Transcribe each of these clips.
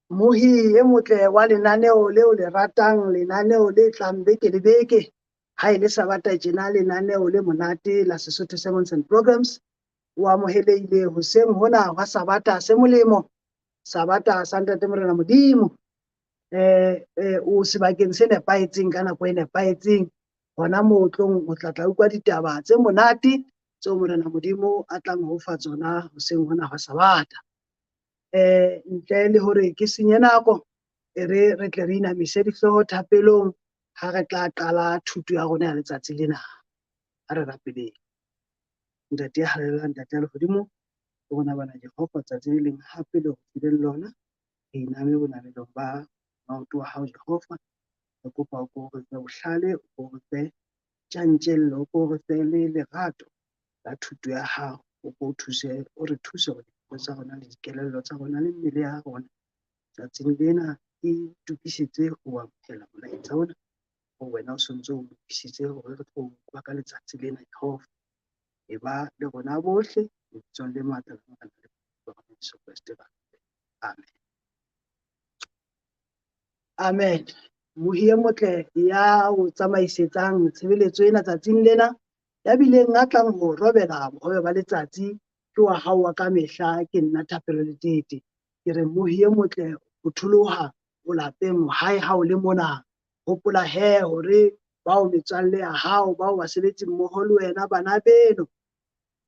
Mmohi e motle wa lenaneo leo le ratang, lenaneo le tlang beke le beke, ha e le Sabata tjena, lenaneo le monate la Sesotho Sermons and Programs, o amohelehile hoseng hona hwa Sabata se molemo, Sabata sa Ntate Morena Modimo. O sebakeng se nepahetseng ka nako e nepahetseng, hona moo o tlong o tla tla utlwa ditaba tse monate tseo Morena Modimo a tlang ho fa tsona hoseng hona hwa Sabata. Ntle le hore ke senye nako, e re re tle re inamise dihlooho thapelong ha re tla qala thuto ya rona ya letsatsi lena. Ha re rapeleng. Ntate ya halalelang, Ntate ya lehodimo, le rona bana Jehova, tsatsi le leng hape le re fileng lona, re iname bonamelong ba maoto wa hao Jehova. Re kopa o ko re fe bohlale, o ko re fe tjantjello, o ko re fe le lerato la thuto ya hao, o ko thuse, o re thuse hore dipelo tsa rona le dikelello tsa rona le mmele ya rona tsatsing lena e itukisetse ho amohela molaetsa ona o wena o sontse o lokisitse hore re tlo utlwa ka letsatsi lena Jehova. E ba le rona bohle lebitsong le matla la Morena le Morena Jesu Kreste. Amen. Amen. Mohi e motle ya o tsamaisetsang tshebeletso ena tsatsing lena, ya bileng a tlang ho robela bohobe ba letsatsi ke wa hao wa kamehla, ke nna Thapelo Letete. Ke re mohi e motle ho tholoha o lapeng hae ha o le mona. Hopola he hore bao metswalle ya hao, bao basebetsi mmoho le wena, bana beno,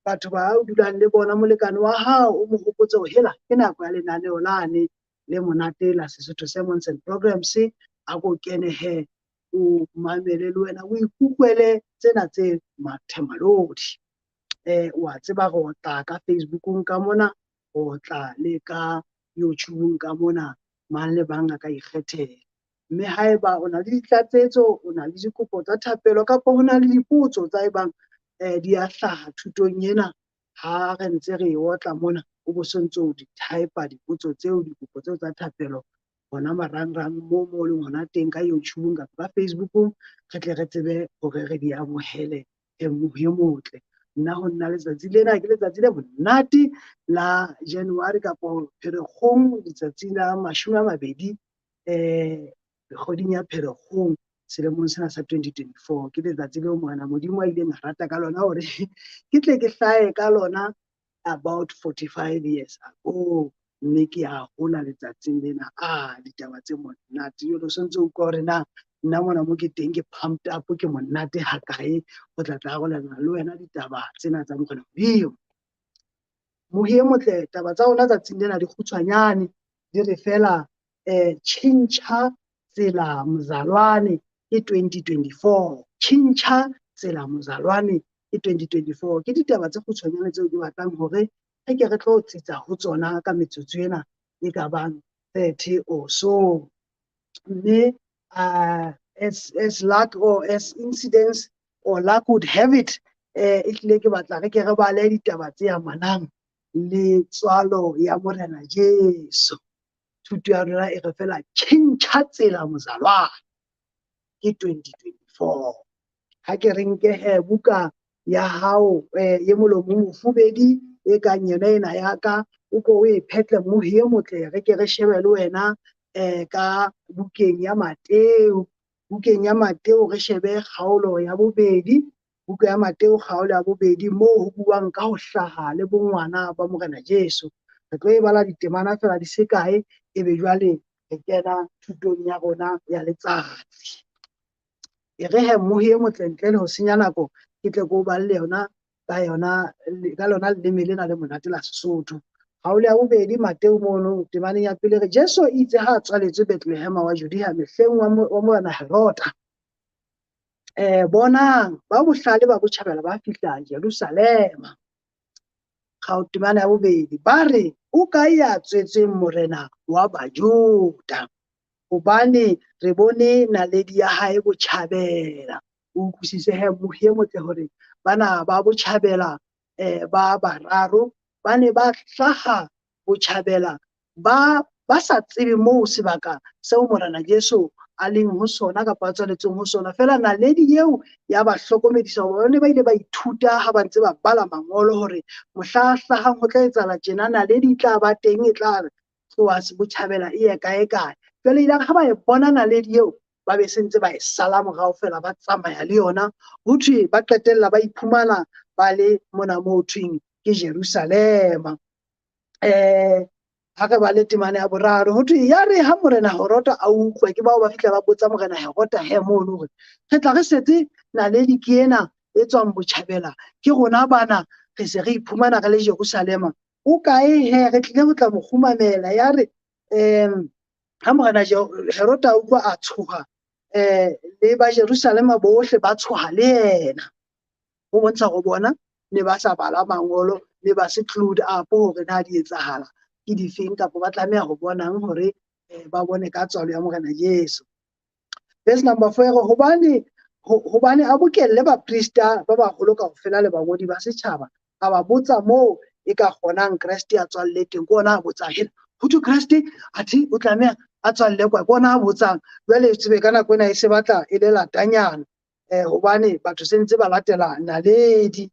batho ba o dulang le bona, molekane wa hao, o mo hopotse hore hela ke nako ya lenaneo lane le monate la Sesotho Sermons and Programs. A ko kene he o mamele le wena o ikutlwele tsena tse mathemalodi. Wa tseba re otla ka Facebookong ka mona, re otla le ka YouTubeng ka mona, mang le mang a ka ikgethela. Mme haeba o na le ditlatsetso, o na le dikopo tsa thapelo, kapa ho na le dipotso tsa ebang di a hlaha thutong ena ha re ntse re e otla mona, o bo sontso o di type dipotso tseo, dikopo tseo tsa thapelo hona marangrang moo mo leng hona teng ka YouTube kapa ka Facebookong, re tle re tsebe hore re di amohele. E motle nna ho nna letsatsi lena ke letsatsi le monate la January kapa Pherekgong, letsatsi la 20 kgweding ya Pherekgong selemong sena sa 2024. Ke letsatsi leo Morena Modimo a ileng a rata ka lona hore ke tle ke hlahe ka lona about 45 years ago, mme ke a hola letsatsing lena. Ditaba tse monate. Jwale o sontse o utlwa hore na nna mona mo ke teng ke pumped up, ke monate hakae ho tla tla arolelana le wena ditaba tsena tsa Morena Modimo. Mohi e motle, taba tsa rona tsatsing lena di kgutshwanyane, di re fela tjhentjha tsela mozalwane ke 2024. Tjhentjha tsela mozalwane ke 2024. Ke ditaba tse kgutshwanyane tseo ke batlang hore re ke re tlo tsitsa ho tsona ka metsotso ena e ka bang 30 or so. Mme as luck or as incidents or luck would have it, e tlile ke batla re ke re bale ditaba tse amanang le tswalo ya Morena Jesu. Thuto ya rona e re fela tjhentjha tsela mozalwane ke 2024. Ha ke re nke he buka ya hao e molomo o mofubedi e kang yona ena ya ka, o ko o e phetle mohi e motle, re ke re shebe le wena ka bukeng ya Mateo. Bukeng ya Mateo re shebe kgaolo ya bobedi, buka ya Mateo kgaolo ya bobedi moo ho buang ka ho hlaha le bongwana ba Morena Jesu. Re tlo e bala ditemana fela di se kae, ebe jwale re kena thutong ya rona ya letsatsi. E re he mmohi e motle, ntle le ho senya nako, ke tle ke o balle yona ka yona ka lona leleme lena le monate la Sesotho. Kgaolo ya bobedi Mateo mono temaneng ya pele re Jesu itse ha a tswaletswe Bethlehema wa Judea mehleng wa morena Heroda. Bonang ba bohlale ba botjhabela ba fihla Jerusalema. Kgao temana ya bobedi ba re o kae ya tswetsweng morena wa Bajuda? Hobane re bone naledi ya hae botjhabela. O utlwisise he mohi e motle hore bana ba botjhabela ba bararo ba ne ba hlaha botjhabela ba sa tsebe moo sebaka seo Morena Jesu a leng ho sona kapa a tswaletsweng ho sona. Feela naledi eo ya ba hlokomedisa hore ba ne ba ile ba ithuta ha ba ntse ba bala mangolo hore mohla hlahang ho tla etsahala tjena, naledi e tla ba teng, e tla tloha botjhabela e ye kae kae. Jwale ile ha ba e bona naledi eo, ba be se ntse ba e sala morao fela, ba tsamaya le yona. Ho thwe ba qetella ba iphumana ba le mona moo thweng ke Jerusalema. Ha re ba le temane ya boraro, ho thwe yare ha morena Herota a utlwa, ke bao ba fihla ba botsa morena Herota he mono hore re tla re setse naledi ke ena e tswang botjhabela, ke rona bana re se re iphumana re le Jerusalema. O kae he, re tlile ho tla mo kgumamela. Yare ha morena Herota a utlwa a tshoha, le ba Jerusalema bohle ba tshoha le yena. Ho bontsha hore bona ne ba sa bala mangolo, ne ba se clued up hore na di etsahala ke difeng, kapa ba tlameha ho bonang hore ba bone ka tswalo ya morena Jesu. Verse number 4, hobane a bokelle baprista ba baholo kaofela le bangodi ba setjhaba, a ba botsa moo e ka kgonang Kreste a tswalle teng. Ke ona a botsang, hela ho thwe Kreste athe o tlameha a tswalle kwa, ke ona a botsang. Jwale tsebe ka nako ena e se batla e le latanyana, hobane batho se ntse ba latela naledi.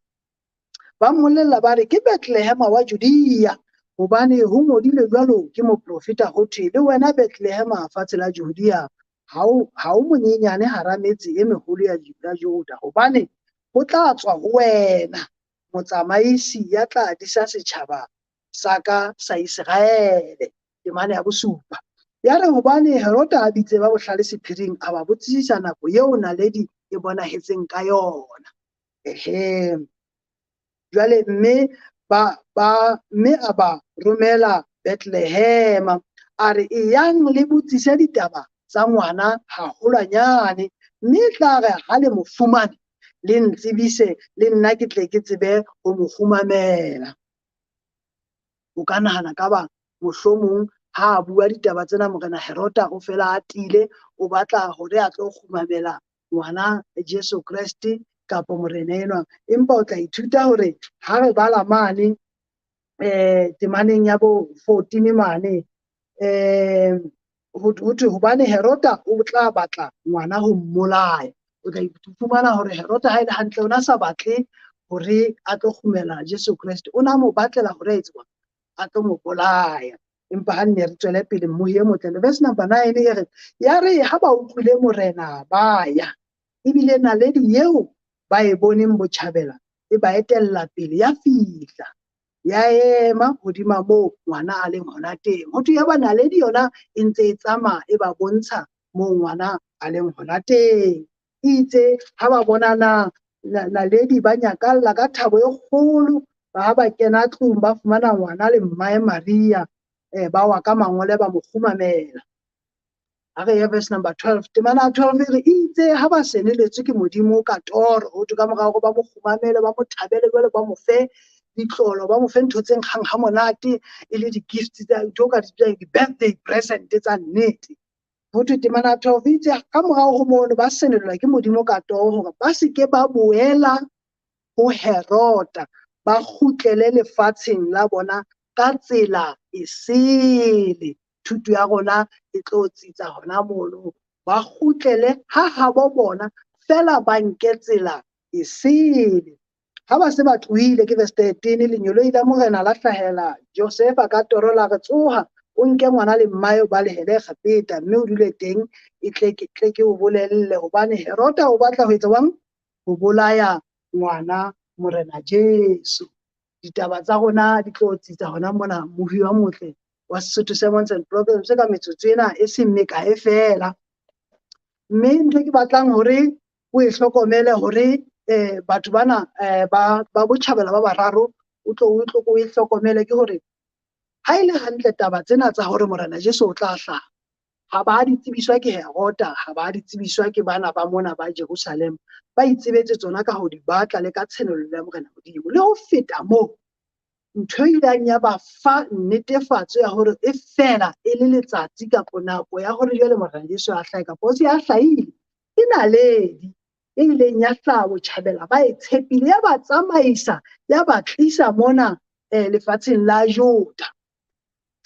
Ba mmolella ba re ke Bethlehema wa Judea, hobane ho ngodilwe jwalo ke moprofeta ho thwe, le wena Bethlehema fatshe la Judea, ha o monyenyane hara metse e meholo ya Juda, hobane ho tla tswa ho wena motsamaisi ya tla disa setjhaba sa ka sa Iseraele. Temane ya bosupa. Yare hobane Herota a bitse ba bohlale sephiring, a ba botsisisa nako eo naledi e bonahetseng ka yona. Ehe. Jwale mme mme a ba romela Bethlehema, a re eyang le botsise ditaba tsa ngwana haholwanyane, mme tla re ha le mo fumane le ntsebise, le nna ke tle ke tsebe ho mo kgumamela. O ka nahana ka ba mohlomong ha a bua ditaba tsena morena Herota o fela a tiile, o batla hore a tlo kgumamela ngwana Jesu Kreste kapa morena enwa. Empa o tla ithuta hore ha re bala mane temaneng ya bo 14 mane, ho thwe hobane Herota o tla batla ngwana ho mmolaya. O tla fumana hore Herota ha e le hantle o na sa batle hore a tlo kgumela Jesu Kreste, o na mo batlela hore a etse a tlo mo bolaya. Empa ha nne re tswele pele mmohi e motle. Verse number 9 e re, yare ha ba utlwile morena ba ya, ebile naledi eo ba e boneng botjhabela e ba etella pele, ya fihla ya ema hodima moo ngwana a leng hona teng. Ho thwe ya ba naledi yona e ntse e tsamaya e ba bontsha moo ngwana a leng hona teng. Itse ha ba bona naledi ba nyakalla ka thabo e kgolo, ba ba kena tlung ba fumana ngwana le mmae Maria, ba wa ka mangole ba mo kgumamela. Ha re ye verse number 12, temana 12 e re itse ha ba seneletswe ke Modimo ka toro, ho thwe ka morao hore ba mo kgumamele, ba mo thabele, jwale ba mo fe ditlolo, ba mo fe ntho tse nkgang ha monate, e le di-gifts tsa ntho ka di bitsang di-birthday present tsa nnete. Ho thwe temana 12 itse ka morao ho mono ba senelwa ke Modimo ka toro hore ba se ke ba boela ho Herota, ba kgutlele lefatsheng la bona ka tsela e sele. Thuto ya rona e tlo tsitsa hona mono, ba kgutlele ha habo bona fela ba nke tsela e sele. Ha ba se ba tlohile ke verse 13, lengeloi la morena la hlahela Josefa ka toro la re, tsoha o nke ngwana le mmae o balehele Egepeta, mme o dule teng, e tle ke o bolelle, hobane Herota o batla ho etsa jwang? Ho bolaya ngwana morena Jesu. Ditaba tsa rona di tlo tsitsa hona mona, mohi wa motle wa Sesotho Sermons and Proverbs ka metsotso ena e seng mekae fela. Mme ntho e ke batlang hore o e hlokomele hore batho bana ba botjhabela ba bararo o tlo o e hlokomele ke hore ha e le hantle taba tsena tsa hore morena Jesu o tla hlaha, ha ba di tsebiswa ke Herota, ha ba di tsebiswa ke bana ba mona ba Jerusalema, ba itsebetse tsona ka ho di batla le ka tshenolo ya morena Modimo. Le ho feta moo, ntho e ileng ya ba fa nnetefatso ya hore e fela e le letsatsi kapa nako ya hore jwale morena Jesu a hlahe kapa o se a hlahile, ke naledi e ileng ya hlaha botjhabela, ba e tshepile, ya ba tsamaisa, ya ba tlisa mona lefatsheng la Juda.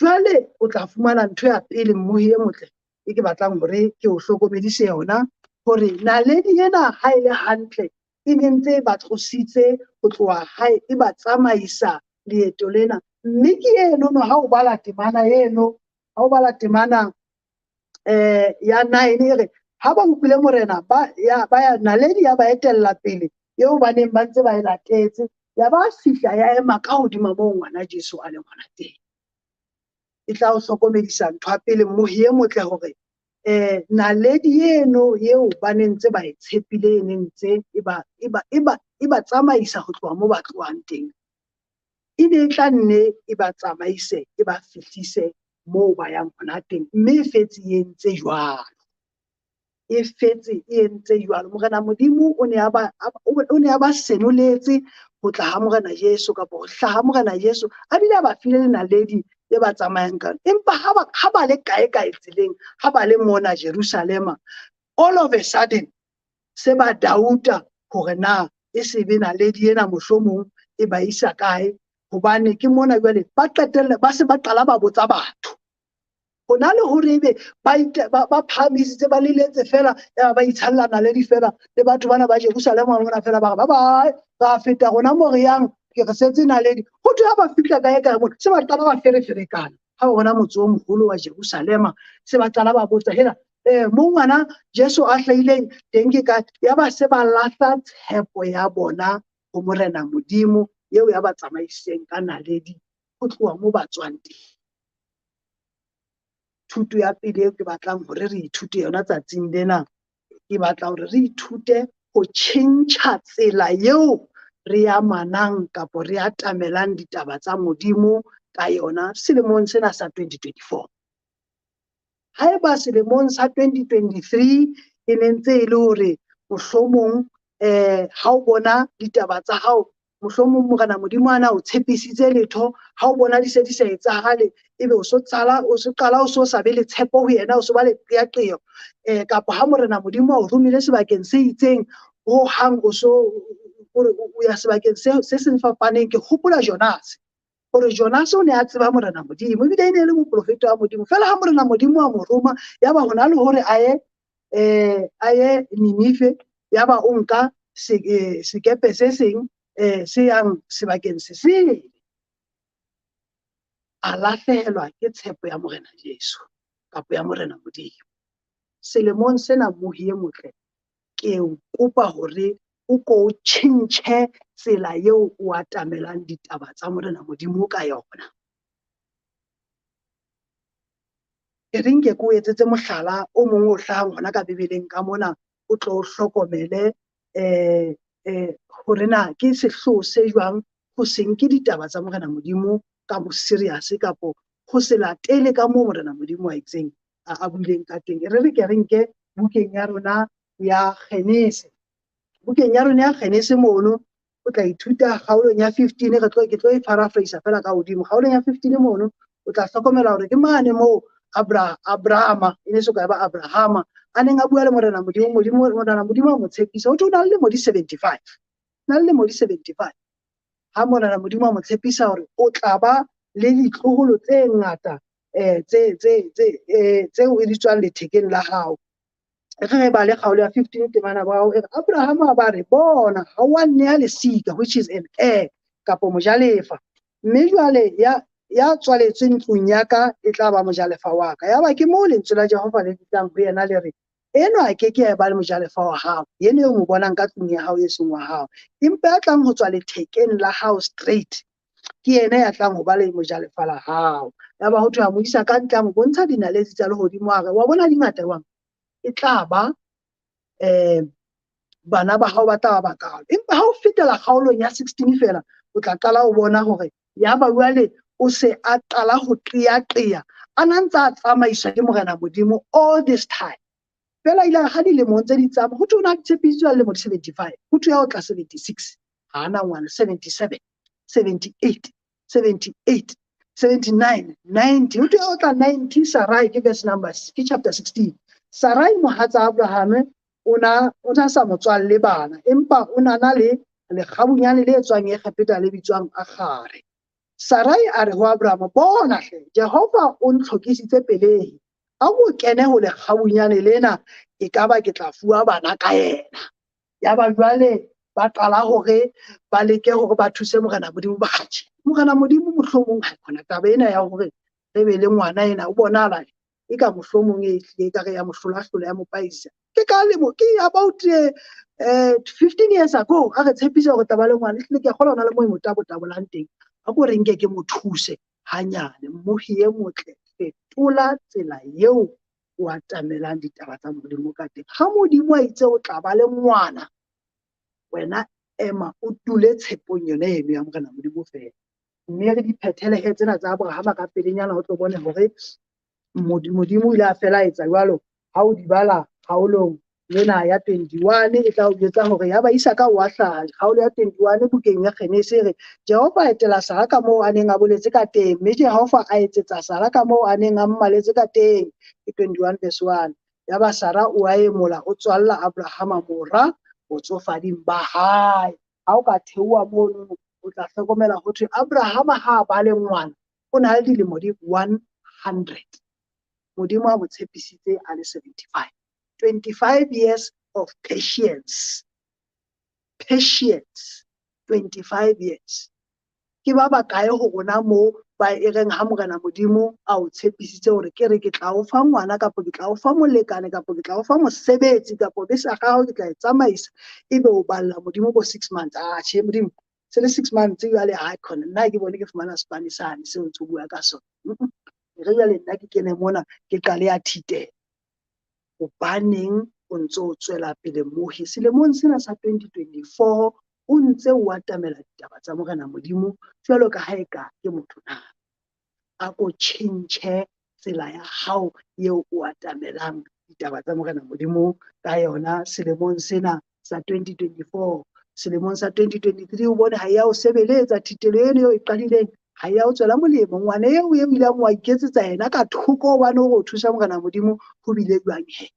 Jwale o tla fumana ntho ya pele mmohi e motle e ke batlang hore ke o hlokomedise yona, hore naledi ena ha e le hantle e ne ntse e ba tlositse ho tloha hae, e ba tsamaisa leeto lena. Mme ke eno no ha o bala temana eno Ha o bala temana ya 9 e re ha ba utlwile morena ba ya naledi ya ba etella pele eo ba neng ba ntse ba e latetse, ya ba fihla ya ema ka hodima moo ngwana Jesu a leng hona teng. E tla o hlokomedisa ntho ya pele mmohi e motle hore naledi eno eo ba neng ntse ba e tshepile e ne ntse e ba tsamaisa ho tloha moo ba tlohang teng, e ne e tla nne e ba tsamaise e ba fihlise moo ba yang hona teng, mme e fetse e entse jwalo. E fetse e entse jwalo. Morena Modimo o ne a ba senoletse ho tla ha Morena Jesu kapa ho hlaha Morena Jesu, a bile a ba file le naledi e ba tsamayang ka yona. Empa ha ba le kae kae tseleng, ha ba le mona Jerusalema, all of a sudden se ba dauta hore na e se be naledi ena mohlomong e ba isa kae, hobane ke mona jwale ba qetelle ba se ba qala ba botsa batho. Hona le hore ebe ba phahamisitse ba leletse fela, ya ba itshalla naledi fela le batho bana ba Jerusalema mona fela ba re ba bye, ra feta rona mo re yang, ke re setse naledi. Ho thwe ha ba fihla kae kae mona, se ba qala ba fereferekana. Ha ba bona motse o moholo wa Jerusalema, se ba qala ba botsa hela mo ngwana Jesu a hlahileng teng ke kae? Ya ba se ba lahla tshepo ya bona ho Morena Modimo eo ya ba tsamaiseng ka naledi ho tloha mo ba tswang teng. Thuto ya pele eo ke batlang hore re ithute yona tsatsing lena, ke batla hore re ithute ho tjhentjha tsela eo re amanang kapo re atamelang ditaba tsa Modimo ka yona selemong sena sa 2024. Haeba selemong sa 2023 e ne ntse e le hore mohlomong ha o bona ditaba tsa hao, mohlomong Morena Modimo ana o tshepisitse letho, ha o bona di se di sa etsahale, ebe o so qala o so sa be le tshepo ho yena, o so ba le qeaqeo, kapa ha Morena Modimo a o romile sebakeng se itseng, ho hang o so o ya sebakeng se seng fapaneng. Ke hopola Jonase, hore Jonase o ne a tseba Morena Modimo, ebile e ne e le moprofeta wa Modimo. Fela ha Morena Modimo a mo roma, ya ba hona le hore a ye Ninive, ya ba o nka sekepe se seng se yang sebakeng se sele, a lahlehelwa ke tshepo ya Morena Jesu kapa ya Morena Modimo. Selemong sena mmohi e motle, ke o kopa hore o ko tjhentjhe tsela eo o atamelang ditaba tsa Morena Modimo ka yona. E re nke ke o etsetse mohlala o mong o hlahang hona ka Bibeleng ka mona, o tlo hlokomele hore na ke sehloho se jwang ho se nke ditaba tsa Morena Modimo ka bo serious kapo ho se latele ka moo Morena Modimo a itseng a buileng ka teng. E re re ke re nke bukeng ya rona ya Genese. Bukeng ya rona ya Genese mono o tla ithuta kgaolong ya 15, ke tlo e paraphrase fela ka hodimo. Kgaolong ya 15 mono o tla hlokomela hore ke mane moo Abrahama, e ne so ka ba Abrahama, a neng a bua le Morena Modimo, Morena Modimo a mo tshepisa, ho thwe o na le lemo di 75. Na le lemo di 75. Ha Morena Modimo a mo tshepisa hore o tla ba le ditloholo tse ngata tseo e di tswang lethekeng la hao. Re ba le kgaolo ya 15 temana boraro e re Abrahama ba re bona ha wa nnea lesika, which is an heir kapo mojalefa, mme jwale ya tswaletsweng ntlong ya ka e tla ba mojalefa wa ka. Yaba ke moo lentswe la Jehova le tlang ho yena le re, enwa a ke ke ya ba le mojalefa wa hao, yena eo mo bonang ka tlung ya hao e seng wa hao, empa ya tlang ho tswa lethekeng la hao straight, ke yena ya tlang ho ba le mojalefa la hao. Yaba ho thwe a mo isa ka ntle, a mo bontsha dinaledi tsa lehodimo, a re wa bona di ngata jwang, e tla ba bana ba hao ba tla ba bakalo. Empa ha o fetela kgaolong ya 16 fela, o tla qala ho bona hore ya ba jwale o se a qala ho qeaqea, a na ntse a tsamaiswa ke Morena Modimo all this time. Fela ile ha dilemong tse di tsamaya, ho thwe o na tshepisitswe a lemo di 75, ho thwe ya o tla 76, ha ana ngwana, 77, 78, 78, 79, 90, ho thwe ya o tla 90. Sarai ke verse number, ke chapter 16. Sarai mohatsa Abraham o na sa motswalle bana, empa o na na le lekgabunyane le tswang Egepeta le bitswang Agare. Sarai a re ho Abraham, bona hle, Jehova o ntlhokisitse pelehi, a o kene ho lekgabunyane lena, e ka ba ke tla fuwa bana ka yena. Ya ba jwale ba qala hore ba leke hore ba thuse Morena Modimo, ba kgatjhe Morena Modimo mohlomong ha khona taba ena ya hore re be le ngwana ena, o bonahala e ka mohlomong e hlile e ka re ya mo hlolahlola ya mo paisa. Ke ka lemo, ke about 15 years ago, a re tshepisa hore tla ba le ngwana, ehlile ke a kgolwa hona le moo e mo tabotabolang teng. A ko re nke ke mo thuse hanyane. Mmohi e motle, fetola tsela eo o atamelang ditaba tsa Modimo ka teng. Ha Modimo a itse o tla ba le ngwana, wena ema o dule tshepong yona eno ya Morena Modimo feela. Mme re di phethelehe tsena tsa Abrahama ka pelenyana o tlo bone hore Modimo o ile a fela a etsa jwalo. Ha o di bala kgaolong lena ya 21 e tla o jwetsa hore ya ba Isaka o a hlaha. Kgaolo ya 21 bukeng ya Genese e re Jehova a etela Sara ka moo a neng a boletse ka teng, mme Jehova a etsetsa Sara ka moo a neng a mmaletse ka teng. Ke 21 verse 1. Yaba Sara o a emola, o tswalla Abrahama mora botsofading ba hae. Ha o ka theoha mono, o tla hlokomela ho thwe Abrahama ha a ba le ngwana, o na le dilemo di 100. Modimo a mo tshepisitse a le 75. 25 years of patience. Patience. 25 years. Ke ba bakae ho rona moo ba e reng ha Morena Modimo a o tshepisitse hore ke re ke tla o fa ngwana, kapa ke tla o fa molekane, kapa ke tla o fa mosebetsi, kapa bese ya gago ke tla e tsamaisa, ebe o balla Modimo bo 6 months. Ah, tjhe Modimo, se le 6 months jwale ha khona nna ke bone ke fumana sepane sane seo ntse o bua ka sona. Re jwale nna ke kene mona ke qale ya thitela. Hobaneng o ntse o tswela pele mohi selemong sena sa 2024 o ntse o atamela ditaba tsa Morena Modimo jwalo ka ha eka ke motho na? A ko tjhentjhe tsela ya hao eo o atamelang ditaba tsa Morena Modimo ka yona selemong sena sa 2024. Selemong sa 2023 o bone ha ya o sebeletsa, thitelo eno eo e qadileng ha ya o tswela molemo. Ngwana eo e ileng wa iketsetsa yena ka thoko hobane o re o thusa Morena Modimo, ho bile jwang he?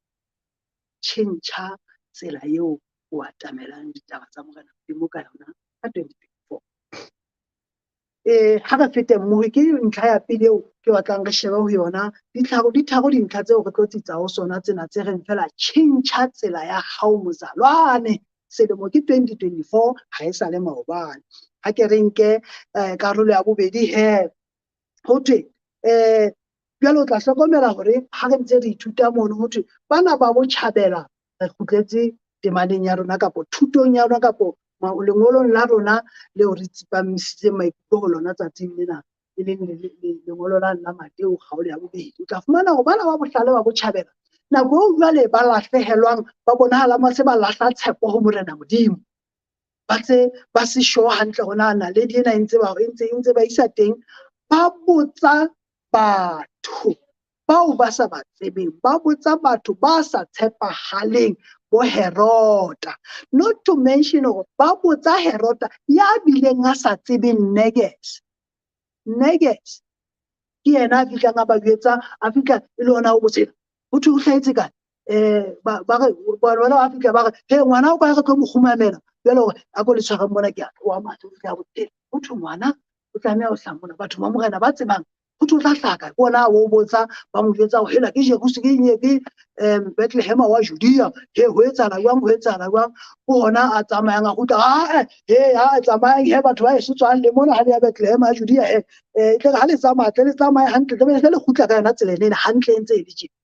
Tjhentjha tsela eo o atamelang ditaba tsa Morena Modimo ka yona ka 2024. Ha re fete mmoho, ke ntlha ya pele eo ke batlang re shebe ho yona. Di tharo dintlha tseo re tlo tsitsa ho sona tsena tse reng fela tjhentjha tsela ya hao mozalwane. Selemo ke 2024, ha e sa le maobane. Ha ke re nke karolo ya bobedi he, ho thwe jwale o tla hlokomela hore ha re ntse re ithuta mono, ho thwe bana ba botjhabela re kgutletse temaneng ya rona kapo thutong ya rona kapo lengolong la rona leo re tsepamisitseng maikutlo ho lona tsatsing lena, e leng lengolo la Mateo kgaolo ya bobedi. O tla fumana hore bana ba bohlale ba botjhabela nako eo jwale ba lahlehelwang, ba bonahala ba se ba lahla tshepo ho Morena Modimo, ba tse ba se sure hantle hore na naledi ena e ntse ba e ntse ba isa teng. Ba botsa batho bao ba sa ba tsebeng, ba botsa batho ba sa tshepahaleng, bo Herota. Not to mention hore ba botsa Herota ya bileng a sa tsebeng Neges. Neges ke yena a fihlang a ba jwetsa, a fihla e le hona o botsela, ho thwe o hlahetse kae? Ba re, bona ba fihla ba re, he ngwana o kae re tlo mo kgumamela? Jwale hore a ko le tshwareng mona, ke a tloha matlo, o fihla botsela. Ho thwe ngwana o tlameha ho hlaha mona, batho ba Morena ba tsebang ho thwe o tla hlaha kae? Ke ona o botsa, ba mo jwetsa hore hela ke Jerusalema, ke Bethlehem wa Judea, he ho etsahala jwang, ho etsahala jwang? Ke hona a tsamayang a kgutla, ah, he, ha tsamayang he batho ba heso tswang le mona ha le ya Bethlehem ya Judea, he, tle re ha le tsamaya, tle le tsamaye hantle, tle le kgutla ka yona tsela ena hantle e ntse e le tjena.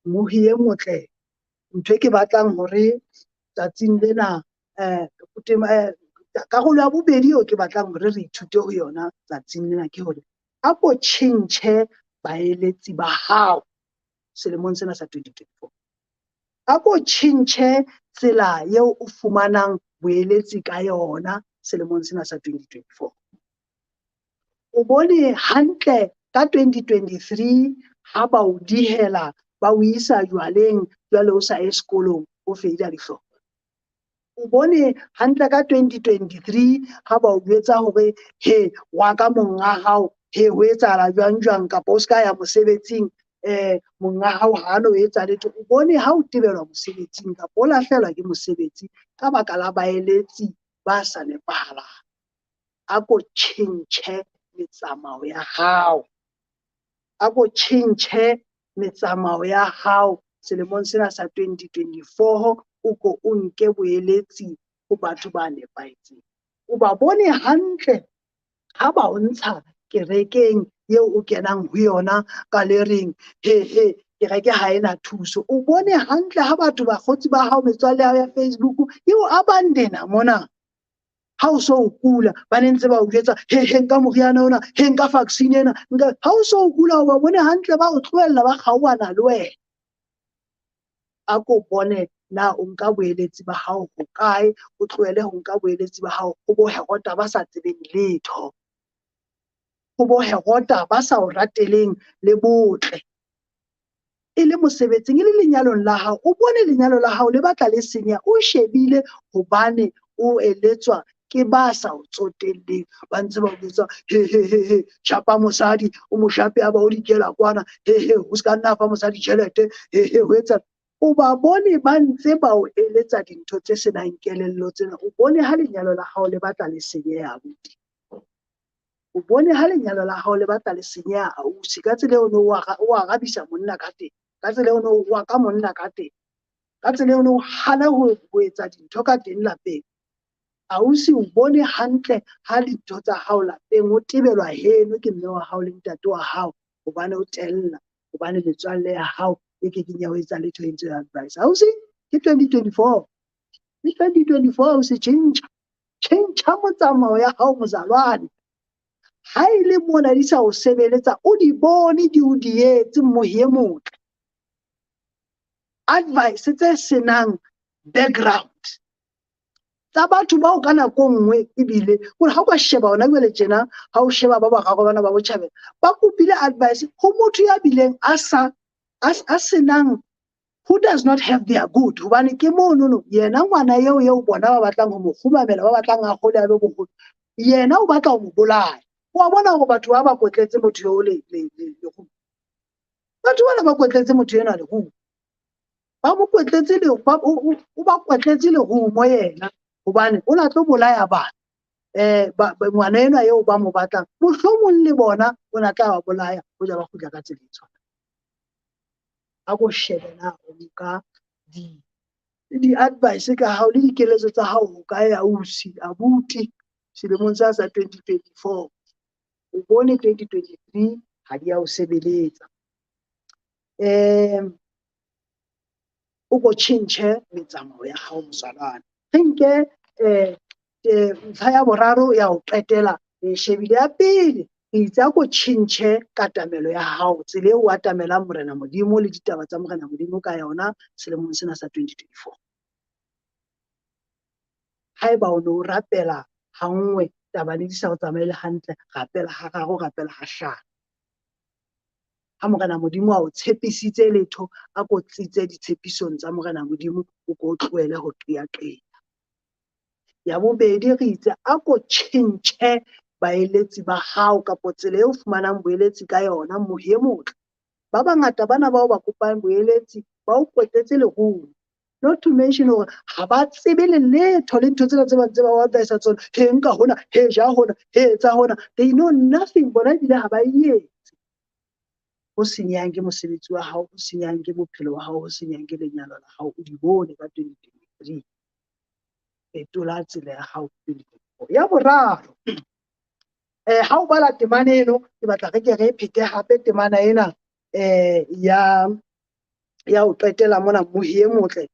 Mohi e motle, ntho e ke batlang hore tsatsing lena, karolo ya bobedi eo ke batlang hore re ithute ho yona tsatsing lena ke hore a ko tjhentjhe baeletsi ba hao selemong sena sa 2024. A ko tjhentjhe tsela eo o fumanang boeletsi ka yona selemong sena sa 2024. O bone hantle ka 2023 ha ba o dihela, ba o isa jwaleng, jwale o sa ye sekolong, o feila dihlopha. O bone hantle ka 2023 ha ba o jwetsa hore he wa ka monga hao, he ho etsahala jwang jwang, kapa o ska ya mosebetsing, monga hao ha no etsa letho. O bone ha o tebelwa mosebetsing kapa o lahlehelwa ke mosebetsi ka baka la baeletsi ba sa nepahalang. A ko tjhentjhe metsamao ya hao. A ko tjhentjhe metsamao ya hao selemong sena sa 2024, o ko o nke boeletsi ho batho ba nepahetseng. O ba bone hantle ha ba o ntsha kerekeng eo o kenang ho yona ka le reng he he kereke ha ena thuso. O bone hantle ha batho bakgotsi ba hao, metswalle ya hao ya Facebook e o abandona mona. Ha o so o kula, ba ne ntse ba o jwetsa he he nka moriana ona, he nka vaccine ena, nka. Ha o so o kula, o ba bone hantle ba o tlohella, ba kgaohana le wena. A ko bone na o nka boeletsi ba hao hokae, o tlohele ho nka boeletsi ba hao ho bo Herota ba sa tsebeng letho, ho bo Herota ba sa o rateleng le botle. E le mosebetsing, e le lenyalong la hao, o bone lenyalo la hao le batla le senyeha, o shebile hobane o eletswa ke ba sa o tsotelleng, ba ntse ba o jwetsa he he he he, shapa mosadi, o mo shape a ba o dikela kwana, he he, o ska nna fa mosadi tjhelete, he he, ho etsa. O ba bone ba ntse ba o eletsa dintho tse senang kelello tsena. O bone ha lenyalo la hao le batla le senyeha, abuti. O bone ha lenyalo la hao le batla le senyeha, ausi. Ka tsela eo o o arabisa monna ka teng, ka tsela eo o wa ka monna ka teng, ka tsela eo o hana ho etsa dintho ka teng lapeng. Ausi, o bone hantle ha dintho tsa hao lapeng o tebelwa heno ke mme wa hao le ntate wa hao, hobane o tella, hobane metswalle ya hao e kekeng ya ho etsa letho e ntse e advice. Ausi, ke 2024. Ke 2024, ausi, tjhentjha. Tjhentjha motsamao ya hao, mozalwane. Ha e le mona di sa o sebeletsa, o di bone di o dietse, mmohi e motle. Advice tse senang background tsa batho bao ka nako nngwe, ebile hore ha o ka sheba hona jwale tjena, ha o sheba ba bararo bana ba botjhabela, ba kopile advice ho motho ya bileng a sa a senang, who does not have their good, hobane ke monono yena ngwana eo eo bona ba batlang ho mo kgumamela, ba batlang a hole a be boholo, yena o batla ho mo bolaya. Wa bona hore batho ba ba kotletse motho eo le le le lerumo. Batho bana ba kotletse motho enwa lerumo. Ba mo kwetletse le ba o ba kwetletse lerumo yena, hobane o na tlo bolaya bana. Ngwana enwa eo ba mo batlang, mohlomong le bona o na tla ba bolaya hoja ba kgutla ka tsela e tshwanang. A ko shebe na o nka di-advice ka hao le dikeletso tsa hao hokae, ausi, abuti, selemong sa 2024. O bone 2023 ha di a o sebeletsa. O ko tjhentjhe metsamao ya hao, mozalwane. Re nke ntlha ya boraro ya ho qetela, re shebile ya pele, re itse a ko tjhentjhe katamelo ya hao, tsela eo o atamelang Morena Modimo le ditaba tsa Morena Modimo ka yona selemong sena sa 2024. Haeba o ne o rapela ha nngwe, taba ne di sa o tsamaele hantle, rapela ha raro, rapela ha hlano. Ha Morena Modimo a o tshepisitse letho, a ko tsitse ditshepisong tsa Morena Modimo, o ko tlohele ho qeaqea. Ya bobedi, re itse a ko tjhentjhe baeletsi ba hao kapa tsela eo fumanang boeletsi ka yona, mohi e motle. Ba bangata bana bao ba kopang boeletsi ba o kwetletse lerumo. Not to mention hore ha ba tsebe le letho le ntho tsena tse ba ntse ba o advise tsona, he nka hona, he ja hona, he etsa hona. They know nothing, bona ebile ha ba e etse. Ho senyang ke mosebetsi wa hao, ho senyang ke bophelo ba hao, ho senyang ke lenyalo la hao, o di bone ka 2023. Fetola tsela ya hao 2024. Ya boraro, ha o bala temana eno, ke batla re ke re phete hape temana ena ya ho qetela mona, mohi e motle.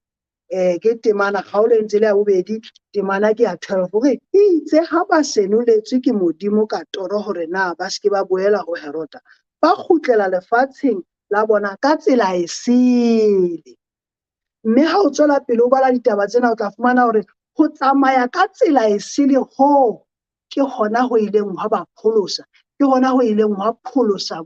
Ke temana kgaolo e ntse le ya bobedi, temana ke ya 12, hore itse ha ba senoletswe ke Modimo ka toro hore na ba se ke ba boela ho Herota, ba kgutlela lefatsheng la bona ka tsela e sele. Mme ha o tswela pele o bala ditaba tsena, o tla fumana hore ho tsamaya ka tsela e sele hoo ke hona ho ileng hwa ba pholosa, ke hona ho ileng hwa pholosa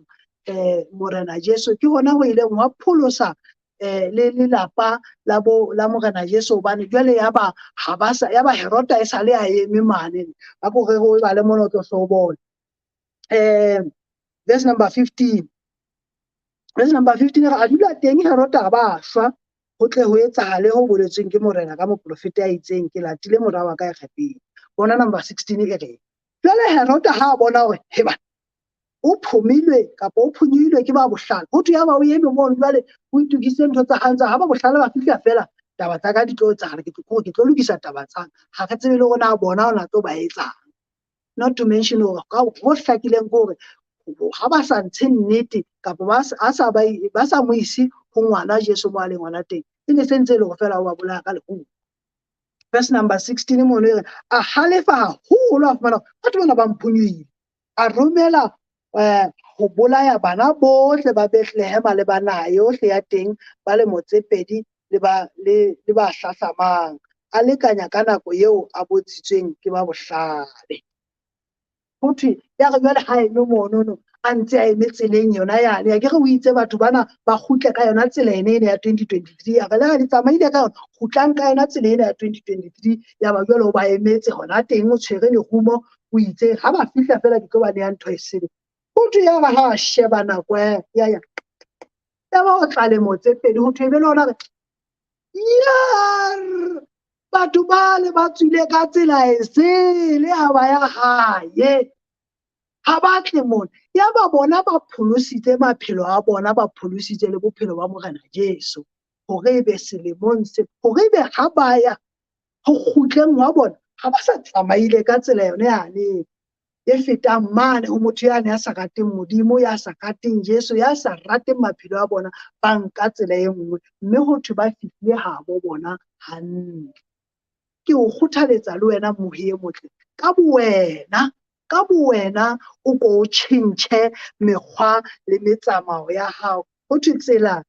Morena Jesu, ke hona ho ileng hwa pholosa le lelapa la bo la Morena Jesu, hobane jwale ya ba ha ba sa ya ba Herota e sale a eme mane, ba ko re o bale mona o tlo hlo bona. Verse number 15. Verse number 15 re a dula teng Herota a ba shwa, ho tle ho etsahale ho boletsweng ke Morena ka moprofeta ya itseng, ke latile mora wa ka Egepeta. Bona number 16 e re, jwale Herota ha a bona hore heba o phomilwe kapa o phonyuhilwe ke ba bohlale, ho thwe ya ba o eme mono jwale o itokisitse ntho tsa hae, ntse ha ba bohlale ba fihla feela, taba tsa ka di tlo etsahala, ke tlo lokisa taba tsa ka. Ha re tsebe le hore na bona o na tlo ba etsang. Not to mention hore ka ho hlakileng ke hore Ha ba sa ntshe nnete kapa ba sa mo ise ho ngwana Jesu mo a leng ngwana teng, e ne se ntse e le hore feela o ba bolaya ka lerumo. Verse number 16 mono e re, a halefa haholo, a fumana batho bana ba mphonyohile. A romela ho bolaya bana bohle ba Bethlehema le ba naha yohle ya teng ba lemo tse pedi le ba hlahlamang. A lekanya ka nako eo a botsitsweng ke ba bohlale. Ho thwe ya re jwale ha eme monono a ntse a eme tseleng yona yane, akere o itse batho bana ba kgutle ka yona tsela ene ena ya 2023, ya re le ha di tsamaile ka yona, kgutlang ka yona tsela ena ya 2023. Ya ba jwale o ba emetse hona teng, o tshwere lerumo, o itse ha ba fihla fela ke tlo ba neha ntho e sele. Ho thwe ya ba ha a sheba nako ya ya ba o tla lemo tse pedi, ho thwe ebe le hona re yar batho bale ba tswile ka tsela e sele ha ba ya hae, ha ba tle mona. Ya ba bona ba pholositse maphelo a bona, ba pholositse le bophelo ba Morena Jesu, hore ebe selemong se, hore ebe ha ba ya ho kgutleng wa bona, ha ba sa tsamaile ka tsela yone yane e fetang mane ho motho yane ya sa rateng Modimo, ya sa rateng Jesu, ya sa rateng maphelo a bona, ba nka tsela e nngwe, mme ho thwe ba fihlile habo bona hantle. Ke o kgothaletsa le wena mohi e motle, ka bowena o ko o tjhentjhe mekgwa le metsamao ya hao. Ho thwe tsela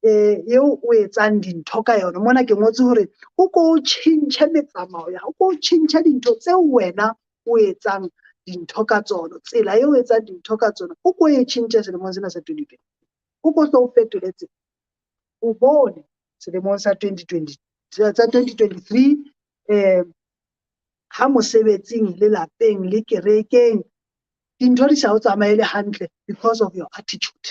eo o etsang dintho ka yona, mona ke ngotse hore o ko o tjhentjhe metsamao ya hao, o ko o tjhentjhe dintho tseo wena o etsang dintho ka tsona, tsela eo o etsang dintho ka tsona, o ko e tjhentjhe selemong sena sa 2020. O ko hlo o fetole tsela. O bone selemong sa 2020, sa 2023, ha mosebetsing le lapeng le kerekeng dintho di sa o tsamaele hantle because of your attitude,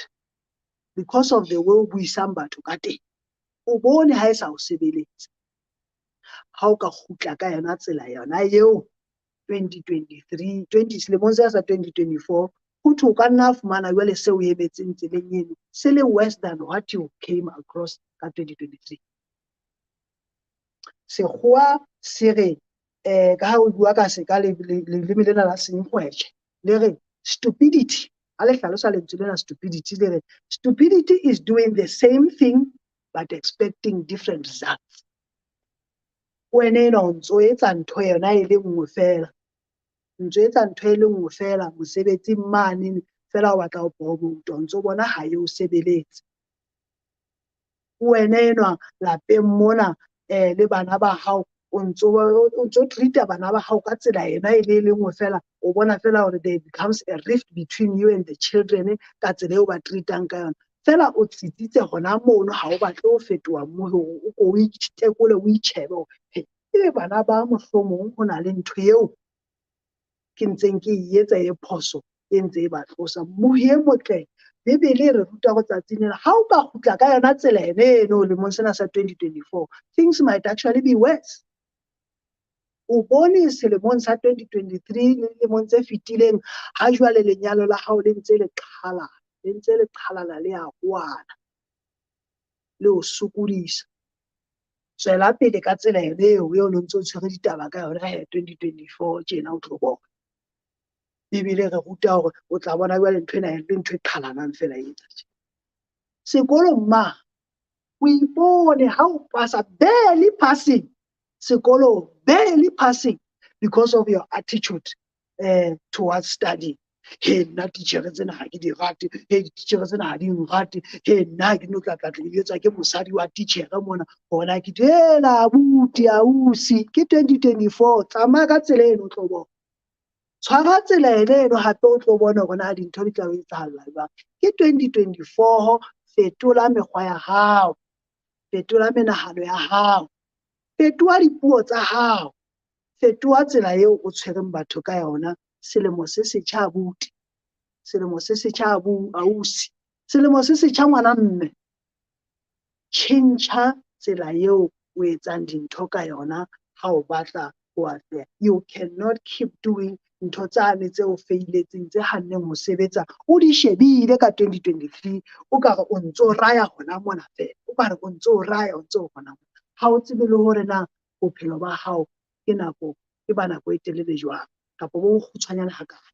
because of the way o buisang batho ka teng. O bone ha e sa o sebeletse. Ha o ka kgutla ka yona tsela yona eo 2023, 20 selemong sena sa 2024, ho thwe o ka nna fumana jwale seo o emetseng tseleng eno se le worse than what you came across ka 2023. Sekgowa se re, ka ha o bua ka se ka leleme lena la senkgwetjhe, le re stupidity, ha le hlalosa lentswe lena stupidity, le re stupidity is doing the same thing but expecting different results. Wena enwa o ntso etsa ntho yona e le nngwe fela, ntso etsa ntho e le nngwe fela mosebetsing mane fela, o batla ho promote, o ntso bona ha e o sebeletse. Wena enwa lapeng mona le bana ba hao, o ntso treat-a bana ba hao ka tsela ena e le nngwe fela, o bona fela hore there becomes a rift between you and the children ka tsela eo ba treat-ang ka yona. Fela o tsitsitse hona mono, ha o batle ho fetoha moo, hore o ko o itekole, o itjhebe hore ebe bana ba mohlomong ho na le ntho eo ke ntseng ke e etsa e phoso e ntse e ba tlosa. Mohi e motle, Bibele e re ruta go tsatsing lena, ha o ka kgutla ka yona tsela ene eno lemong sena sa 2024, things might actually be worse. O bone selemong sa 2023 le lemong tse fetileng, ha jwale lenyalo la hao le ntse le qhalana, le ntse le qhalana le a hoana, le o sokodisa. Tswela pele ka tsela ene eo eo no ntse o tshwere ditaba ka yona he 2024 tjena o tlo bona. Bibele re ruta hore o tla bona jwale ntho ena e le ntho e qhalanang fela e etsa tje. Sekolong ma, o ipone ha o pasa, barely passing sekolong, barely passing because of your attitude towards study. He nna titjhere tsena ha ke di rate, he dititjhere tsena ha di nrate, he nna ke no tla tla tla etswa ke mosadi wa titjhere mona, hona ke hela abuti ausi, ke 2024, tsamaya ka tsela eno o tlo bona. Tshwara tsela ene eno hape o tlo bona hore na dintho di tla o etsahalla jwang. Ke 2024, fetola mekgwa ya hao, fetola menahano ya hao, fetoha dipuo tsa hao, fetoha tsela eo o tshwereng batho ka yona. Selemo se setjha abuti, selemo se setjha ausi, selemo se setjha ngwana mme. Tjhentjha tsela eo o etsang dintho ka yona ha o batla ho atleha. You cannot keep doing ntho tsane tse o feiletseng, tse hanneng ho sebetsa, o di shebile ka 2023, o ka re o ntso raya hona mona fela, o ka re o ntso raya, o ntso hona mona. Ha o tsebe le hore na bophelo ba hao ke nako, ke ba nako e telele jwang, kapa bo bokgutshwanyane hakae.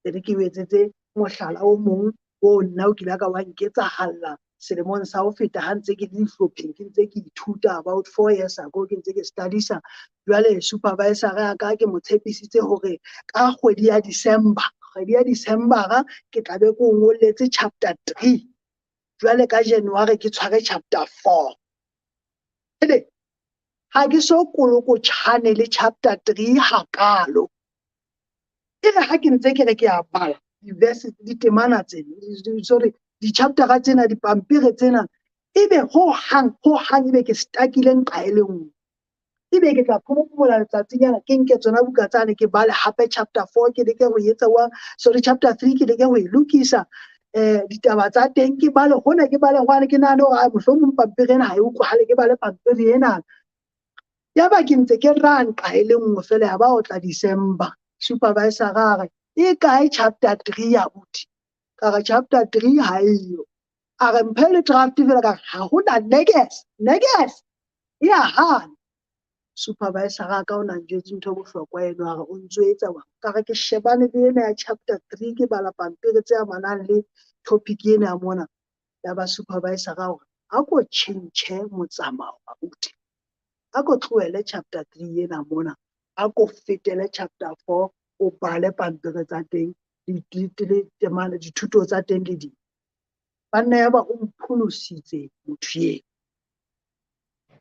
E re ke o etsetse mohlala o mong o nna o kile ka wa nketsahalla selemong sa ho feta ha ntse ke le dihlopheng, ke ntse ke ithuta about 4 years ago, ke ntse ke studisa. Jwale supervisor ya ka ke mo tshepisitse hore ka kgwedi ya December, kgwedi ya Decembera, ke tla be ke o ngolletse chapter 3. Jwale ka January ke tshware chapter 4. Ele ha ke so kolokotjhane le chapter 3 hakalo. E re ha ke ntse ke re ke a bala di-verse, ditemana tsena, sorry, di-chaptera tsena, dipampiri tsena, ebe ho hang ho hang ebe ke stuckile nqa e le nngwe. Ebe ke tla phomola letsatsinyana, ke nke tsona buka tsane, ke bale hape chapter 4, ke leke ho etsa wa, sorry, chapter 3, ke leke ho e lokisa ditaba tsa teng, ke bale hona, ke bale hwane, ke nahane hore mohlomong pampiri ena ha e utlwahale, ke bale pampiri ena. Yaba ke ntse ke raha nqa e le nngwe fela. Ya ba o tla December, supervisor a re, "E kae chapter 3, abuti?" Ka re, "Chapter 3 ha eyo." A re, "Mphe le draft fela." Ka re, "Ha hona neges neges e ya hana." Supervisor a ka o na njwetse ntho e bohlokwa eno, a re, "O ntso etsa wa?" Ka re, "Ke shebane le ena ya chapter 3, ke bala pampiri tse amanang le topic ena ya mona." Ya ba supervisor a hore, "A ko tjhentjhe motsamao, abuti, a ko tlohele chapter 3 ena mona, a ko fetele chapter 4, o bale pampiri tsa teng le dithuto tsa teng le ding." Banna, ya ba o mpholositse motho eo,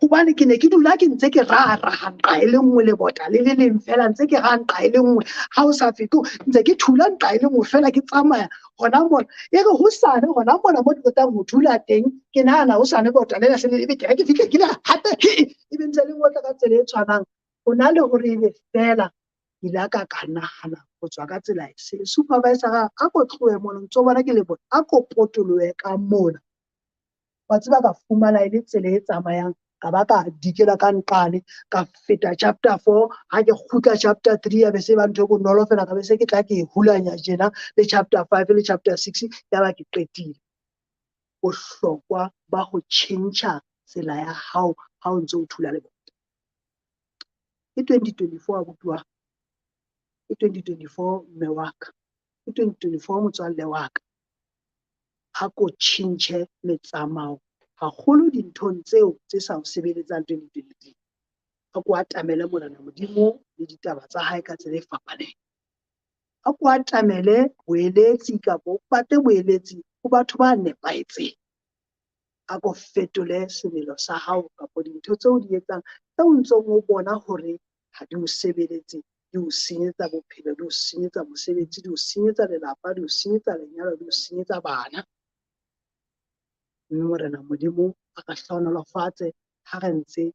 hobane ke ne ke dula ke ntse ke raha nqa e le nngwe, lebota le le leng fela, ntse ke raha nqa e le nngwe, ha o sa fete ntse ke thula nqa e le nngwe fela, ke tsamaya hona mona. E re hosane hona mona mo ke qetang ho thula teng, ke nahana hosane bota lena se le ebe ke re ke fihle ke le hape, ebe ntse le ngotla ka tsela e tshwanang. Ho na le hore ebe fela ke ile ka nahana ho tswa ka tsela e sele. Supervisor a ko tlohe mona, ntso bona ke lebota, a ko potolohe ka mona. Wa tseba, ka fumana e le tsela e tsamayang, ka ba ka dikela ka nqane, ka feta chapter 4. Ha ke kgutla chapter 3 ya be se ba ntho e bonolo fela, ka be se ke tla ke e hulanya tjena le chapter 5 le chapter 6, ya ba ke qetile. Bohlokwa ba ho tjhentjha tsela ya hao ha o ntse o thula lebota. Ke 2024, abuti wa ke 2024, mme wa ka, ke 2024, motswalle wa ka. Ha ko tjhentjhe metsamao haholo dinthong tseo tse sa o sebeletsang 2023. Ha ko atamele Morena Modimo le ditaba tsa hae ka tsela e fapaneng. Ha ko atamele boeletsi kapa o batle boeletsi ho batho ba nepahetseng. A ko fetole semelo sa hao kapa dintho tseo o di etsang tseo o ntsong o bona hore ha di o sebeletse, di o senyetsa bophelo, di o senyetsa mosebetsi, di o senyetsa lelapa, di o senyetsa lenyalo, di o senyetsa bana. Mme Morena Modimo a re hlohonolofatse ha re ntse re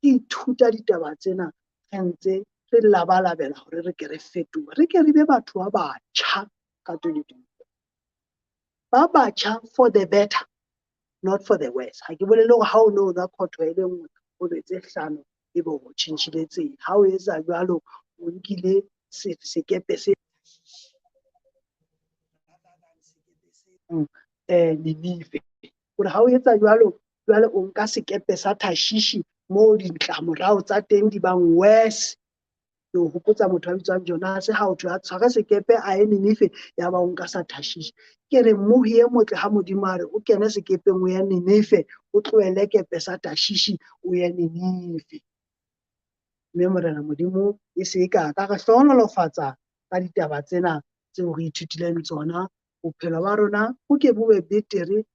ithuta ditaba tsena, re ntse re labalabela hore re ke re fetohe, re ke re be batho ba batjha ka 2024, ba batjha for the better, not for the worse. Ha ke bolele hore ha o no nwa khotho e le nngwe, o be tse hlano, ebe o tjhentjhile tsela. Ha o etsa jwalo, o nkile sekepe se Ninive. Hore ha o etsa jwalo, jwale o nka sekepe sa Tarshishi moo ditlamorao tsa teng di bang worse. Ke o hopotsa motho a bitswang Jonase, ha o thwe a tshware sekepe a ye Ninive, ya ba o nka sa Tarshishi. Ke re mmohi e motle, ha Modimo a re o kene sekepeng o ye Ninive, o tlohele kepe sa Tarshishi o ye Ninive. Mme Morena Modimo e se ka ka re hlohonolofatsa ka ditaba tsena tseo re ithutileng tsona. Bophelo ba rona bo ke bo be betere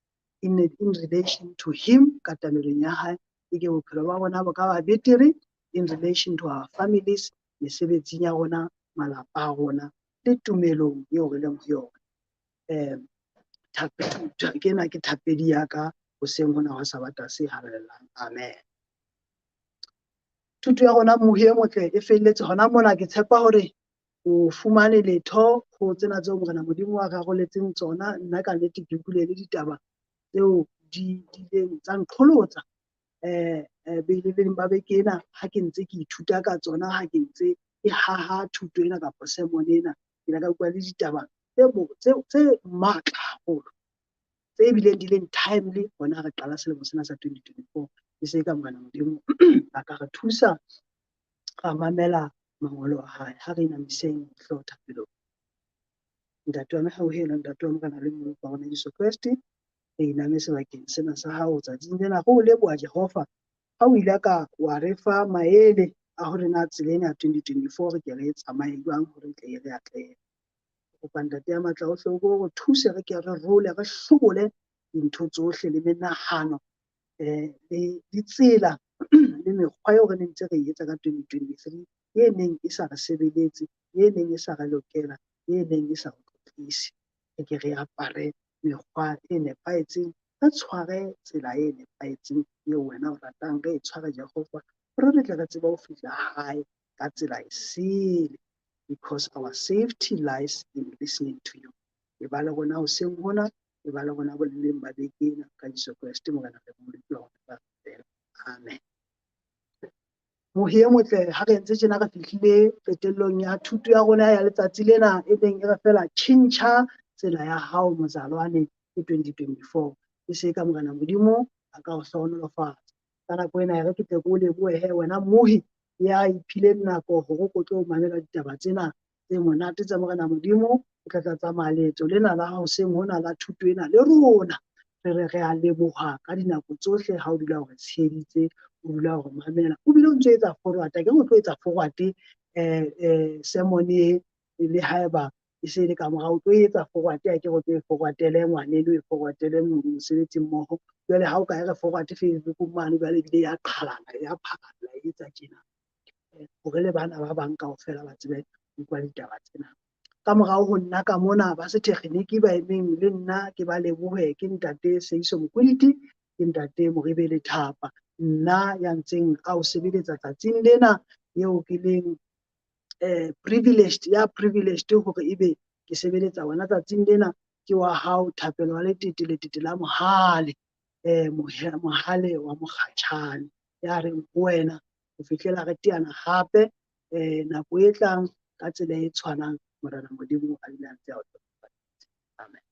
in relation to him, katamelong ya hae. E ke bophelo ba rona bo ka ba betere in relation to our families, mesebetsing ya rona, malapa a rona, le tumelong eo re leng ho yona. Ke ena ke thapedi ya ka hoseng hona hwa Sabata se halalelang. Amen. Thuto ya rona, mohi e motle, e felletse hona mona. Ke tshepa hore o fumane letho ho tsena tseo Morena Modimo a re aroletseng tsona. Nna ka nnete ke utlwile le ditaba tseo di ileng tsa nqholotsa beleng ba beke ena ha ke ntse ke ithuta ka tsona, ha ke ntse ke haha thuto ena kapa sermon ena. Ke ile ka utlwa le ditaba tse matla haholo, tse bileng di leng timely hona re qala selemo sena sa 2024. E se ka Morena Modimo a ka re thusa ra mamela mangolo a hae. Ha re inamiseng hlooho thapelong. Ntate wa mehauhelo, Ntate wa Morena le Mmoloki wa rona Jesu Kreste, re iname sebakeng sena sa hao tsatsing lena. Re o leboha Jehova ha o ile ka wa re fa maele a hore na tsela ena ya 2024 re ke re e tsamaye jwang hore tle e re atlehe. Kopa Ntate ya matla ohle o re thuse re ke re role, re hlobole dintho tsohle le menahano le ditsela le mekgwa eo re ne ntse re e etsa ka 2023 e neng e sa re sebeletse, e neng e sa re lokela, e neng e sa re tlotlise. Re ke re apare mekgwa e nepahetseng, re tshware tsela e nepahetseng eo wena o ratang re e tshware Jehova, hore re tle re tsebe ho fihla hae ka tsela e sele, because our safety lies in listening to you. E ba le rona hoseng hona, e ba le rona boleleng ba beke ena ka Jesu Kreste Morena le Mmoloki wa rona. Amen. Mohi e motle, ha re entse tjena re fihlile qetellong ya thuto ya rona ya letsatsi lena e neng e re fela tjhentjha tsela ya hao mozalwane ke 2024. E se ka Morena Modimo a ka o hlohonolofatsa. Ka nako ena e re ke tle ke o lebohe wena mohi ya iphileng nako hore o tlo mamela ditaba tsena tse monate tsa Morena Modimo. O tla tla tsamaya leeto lena la hoseng hona la thuto ena le rona. Re re re a leboha ka dinako tsohle ha o dula o re tsheheditse, o dula o re mamela, o bile o ntso etsa forward. Ke o tlo etsa forward sermon e le haeba e se le ka morao, o tlo etsa forward, a ke re o tlo e forwardele ngwaneno, e forwardele mosebetsi mmoho. Jwale ha o ka e re forward Facebook mane, jwale ebile ya qhalana, ya pharalla, e etsa tjena hore le bana ba bang kaofela ba tsebe ho utlwa ditaba tsena. Ka morao ho nna ka mona ba setekgeniki ba emeng le nna ke ba lebohe, ke Ntate Seiso Mokwiliti, ke Ntate Moribele Thapa, nna ya ntseng a o sebeletsa tsatsing lena eo ke leng privileged, ya privileged hore ebe ke sebeletsa wena tsatsing lena. Ke wa hao Thapelo wa Letete, Letete la Mohale, Mohale wa Mokgatjhane, ya reng ho wena ho fihlela re teana hape nako e tlang ka tsela e tshwanang. Morena Modimo a dula ntse a o hlohonolofaditse. Amen.